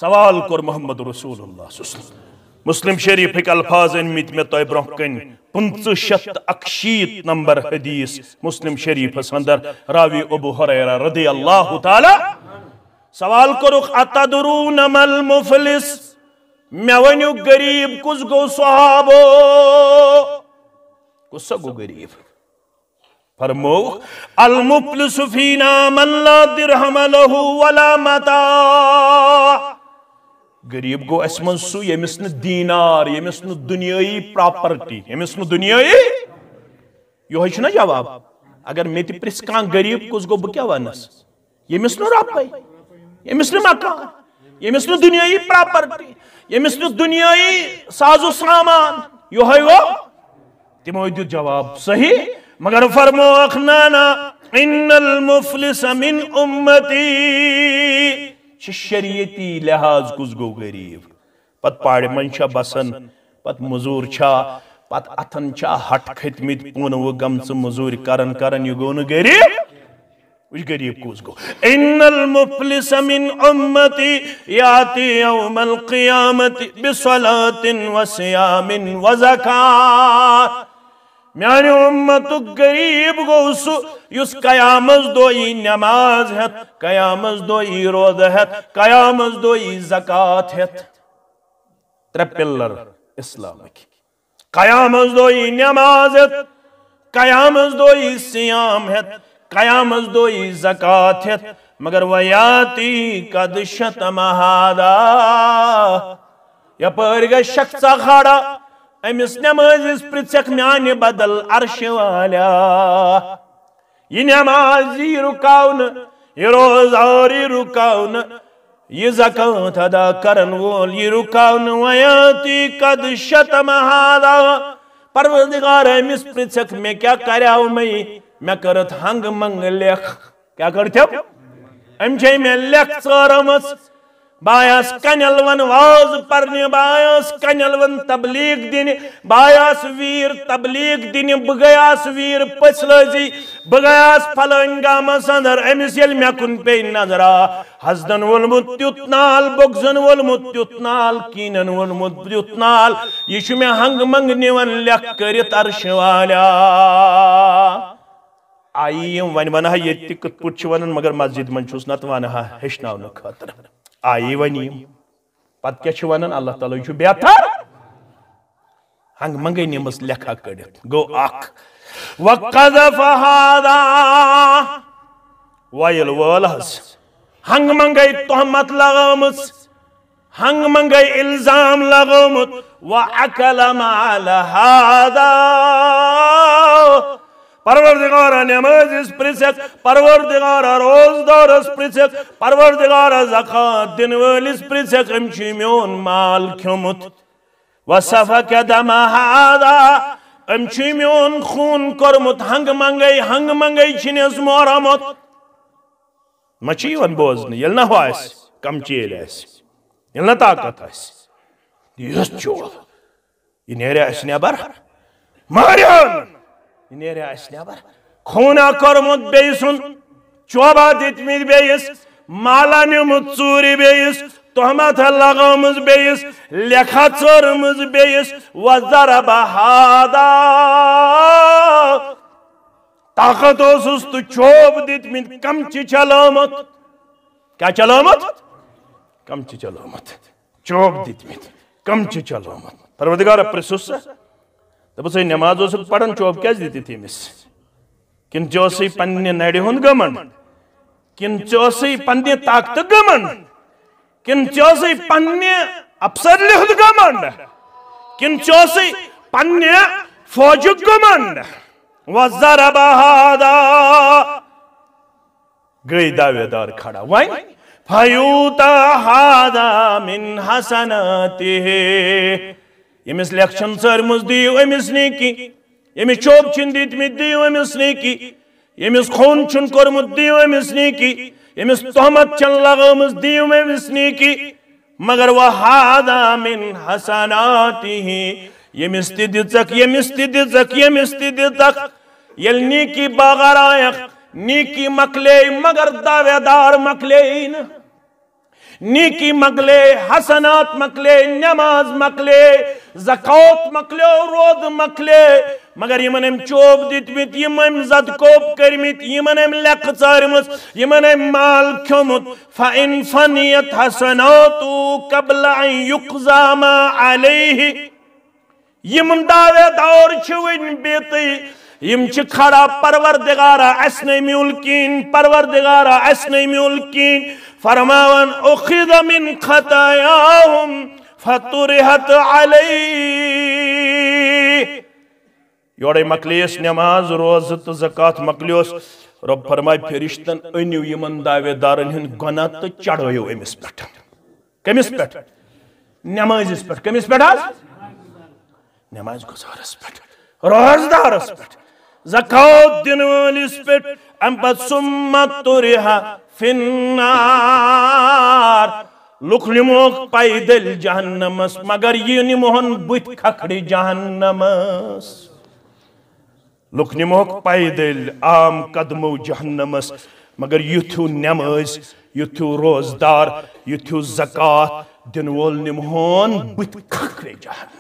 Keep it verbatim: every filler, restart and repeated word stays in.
سوال کوٚر محمد رسول اللہ صلی اللہ علیہ وسلم۔ مسلم شریفٕکۍ الفاظ أنمٕتۍ مےٚ تۄہہِ برونٛہہ کنہِ، پٕنٛژٕہ شیٚتھ تہٕ اَکشیٖتھ نمبر حدیث مسلم شریفس اندر، راوی ابو ہریرہ رضی اللہ تعالی۔ سوال کوٚرُکھ، "اتدرون ما المفلس؟" مےٚ ؤنِو، غریب کُس گوٚو صحابو؟ کُس سا گوٚو غریب؟ فرمووُکھ، "المفلس فینا من لا درہم لہ ولا متاع۔" غریب گوٚو اسہِ منٛز سُہ، ییٚمِس نہٕ دینار، ییٚمِس نہٕ دُنیٲیی پراپرٹی، ییٚمِس نہٕ دُنیٲیی۔ یِہوٚے چھُنہ جواب۔ اگر مےٚ تہِ پرٛژھِ کانٛہہ، "غریب کُس گوٚو؟" بہٕ کیٛاہ وَنَس؟ ییٚمِس نہٕ رۄپَے، ییٚمِس نہٕ مکان، ییٚمِس نہٕ دُنیٲیی پراپرٹی، ییٚمِس نہٕ دُنیٲیی ساز و سامان، یِہوٚے گوٚو۔ تِمو دیُت جواب صحیح، مگر فرمووکھ، "نہ، نہ، ان المفلس من امتی۔" چھِ شریعتی لحاظ کُس گوٚو غریب؟ پتہٕ پہاڑِ منٛز چھا بسان، پتہٕ مٔزوٗر چھا، پتہٕ اتھن چھا ہٹ کھٔتۍ مٕتۍ، پونہٕ وُہ گٔمژٕ مٔزوٗرۍ کران کران، یہِ گوٚو نہٕ غریب؟ وٕچھ غریب کُس گوٚو۔ ان المفلس من امتی یاتی یوم القیامت بصلاۃ وصیام وزکاۃ۔ میانہِ اُمتُک غریب گوٚو سُہ یُس قیامس دۄہ یی نماز ہٮ۪تھ، قیامس دۄہ یی روزٕ ہٮ۪تھ، قیامس دۄہ یی زکوٰۃ ہٮ۪تھ۔ ترٛےٚ پلر اسلامٕکۍ۔ قیامس دۄہ یی نماز ہٮ۪تھ، قیامس دۄہ یی صیام ہٮ۪تھ، قیامس دۄہ یی زکوٰۃ ہٮ۪تھ، مگر ویاتی قد شتم ہذا۔ یپٲرۍ گژھِ شخصا کھڑا، أمِس نمٲزِس پرٛژھکھ میانہِ بدل عرشہِ والیا۔ یہِ نماز یی رُکاونہٕ، یہِ روزدار یی رُکاونہٕ، یہِ زکوٰۃ ادا کرن وول یی رُکاونہٕ۔ ویاتی قد شتم ہذا۔ پروردگار، أمِس پرٛژھکھ، مےٚ کیٛاہ کریاو مےٚ؟ مےٚ کٔرٕتھ ہنٛگ منٛگ لیکھ۔ کیٛاہ کٔرتھم؟ أمۍ چھے مےٚ لیکھ ژٲرمٕژ۔ بہٕ آیاس کنٮ۪ل ون واز پرنہِ، بہٕ آیاس کنٮ۪ل ون تبلیغ دِنہِ، بہٕ آیاس ویر تبلیغ دِنہِ، بہٕ گٔیاس ویر پٔژھلٲزی، بہٕ گٔیاس فلٲنۍ گامس اندر۔ أمِس ییٚلہِ مےٚ کُن پیٚیہِ نظرا، حسدن وولمُت تیُتھ نال، بغضن وولمُت تیُتھ نال، کیٖنن وولمُت تیُتھ نال، یہِ چھُ مےٚ ہنٛگ منٛگ نِوان لیکھ کٔرِتھ عرشہِ والیا۔ آیی یِم، وۄنۍ ونہٕ ہا ییٚتہِ تہِ کِتھ پٲٹھۍ چھِ ونان، مگر مسجد منٛز چھُس نتہٕ ونہٕ ہا ہیٚچھناونہٕ خٲطرٕ۔ آیی وۄنۍ یِم۔ پتہٕ کیٛاہ چھِ ونان؟ اللہ تعالیٰ چھُ بہتر۔ ہنٛگ منٛگے نِمٕژ لیکھا کٔڑِتھ۔ گوٚو اکھ۔ وقذف ہذا۔ وۄیِل وول حظ۔ ہنٛگ منٛگے تہمت لگٲمٕژ۔ ہنٛگ منٛگے الزام لگومُت، وَأَكَلَ مَالَ هَذَا۔ پروردگارا نمازِس پرٛژھکھ، پروردگارا روزدارس پرٛژھکھ، پروردگارا زکوٰۃ دِنہٕ وٲلِس پرٛژھکھ، أمۍ چھُ میون مال کھیوٚمُت۔ وَسَفَكَ دَمَ هَذَا، أمۍ چھُ میون خوٗن کوٚرمُت ہنٛگ منٛگے، ہنٛگ منٛگے چھُنس مورمُت۔ ما چھُ یِوان بوزنہٕ، ییٚلہِ نہ ہُہ آسہِ، کمچی ییٚلہِ آسہِ، ییٚلہِ نہ طاقت آسہِ، یُس چوب، یہِ نیرِ اَسہِ نٮ۪بر، مارِہون، یہِ نیرِ اَسہِ نٮ۪بر۔ خوٗنا کوٚرمُت بیٚیہِ سُنٛد، چوبا دِتمٕتۍ بیٚیِس، مالا نیوٗمُت ژوٗرِ بیٚیِس، تہمتھا لگٲومٕژ بیٚیِس، لیکھا ژٲرمٕژ بیٚیِس، وَضَرَبَ هَذَا۔ طاقت اوسُس تہٕ چوب دِتمٕتۍ، کمچہِ چلٲومٕژ۔ کیٛاہ چلٲومٕژ؟ کمچہِ چلٲومٕژ۔ چوب دِتمٕتۍ، کمچہِ چلٲومٕژ۔ پروردگارا پرٛژھُس سا، دوٚپُس، "ہے، نماز اوسُکھ پران، چوب کیٛازِ دِتِتھ ییٚمِس؟ کِنہٕ ژےٚ اوسُے پننہِ نرِ ہُنٛد گمنڈ؟ کِنہٕ ژےٚ اوسُے پننہِ طاقتُک گمنڈ؟ کِنہٕ ژےٚ اوسُے پننہِ افسر لیہُد گمنڈ؟ کِنہٕ ژےٚ اوسُے پننہِ فوجُک گمنڈ؟" وَضَرَبَ هَذَا۔ گٔے دعویدار کھڑا۔ وۄنۍ، فَيُؤْتَى هَذَا مِنْ حَسَنَاتِهِ۔ ییٚمِس لیکھ چھَن ژٲرمٕژ، دِیِو أمِس نیکی۔ ییٚمِس چوب چھِن دِتمٕتۍ، دِیِو أمِس نیکی۔ ییٚمِس خوٗن چھُن کوٚرمُت، دِیِو أمِس نیکی۔ ییٚمِس تہمت چھَن لگٲومٕژ، دِیِو أمِس نیکی۔ مگر وَهَذَا مِنْ حَسَنَاتِهِ، ییٚمِس تہِ دِژکھ، ییٚمِس تہِ دِژکھ، ییٚمِس تہِ دِژکھ۔ ییٚلہِ نیکی باغار آیکھ، نیکی مۄکلے، مگر دعویدار مۄکلے نہٕ۔ نیکی مۄکلے، حسنات مۄکلے، نماز مۄکلے، زکوٰۃ مۄکلیو، روزٕ مۄکلے، مگر یِمن أمۍ چوب دِتمٕتۍ، یِم أمۍ زد کوب کٔرمٕتۍ، یِمن أمۍ لیٚکہٕ ژارمٕژ، یِمن أمۍ مال کھیوٚمُت، فَإِنْ فَنِيَتْ حَسَنَاتُهُ قَبْلَ أَنْ يُقْضَى مَا عَلَيْهِ۔ یِم دعوے دار چھِ وٕنہِ بِہتٕے، یِم چھِ کھڑا، پروردگارا، اَسہِ نے میوٗل کِہیٖنۍ، پروردگارا، اَسہِ نے میوٗل کِہیٖنۍ۔ فرماوان، أُخِذَ مِنْ خَطَايَاهُمْ فَطُرِحَتْ عَلَيْهِ۔ یورے مۄکلیس نماز، روزٕ تہٕ زکوٰۃ مۄکلیوس۔ رۄب فرمایہِ فرشتن، أنِو یِمن دعوے دارن ہُنٛد گۄناہ تہٕ چڑھٲیِو أمِس پٮ۪ٹھ۔ کٔمِس پٮ۪ٹھ؟ نمازِس پٮ۪ٹھ۔ کٔمِس پٮ۪ٹھ حظ؟ نماز گُزارس پٮ۪ٹھ، روزدارس پٮ۪ٹھ، زکوٰۃ دِنہٕ وٲلِس پٮ۪ٹھ۔ اَمہِ پتہٕ ثُمَّ طُرِحَ فِي النَّارِ۔ لُکھ نِموکھ پیدل جہنمس، مگر یہِ نِمہون بٕتھِ کھکھرِ جہنمس۔ لُکھ نِموکھ پیدل عام قدمو جہنمس، مگر یُتھ ہیوٗ نماز، یُتھ ہیوٗ روزدار، یُتھ ہیوٗ زکوٰۃ دِنہٕ وول نِمہون بٕتھِ کھکھرِ جہنمس۔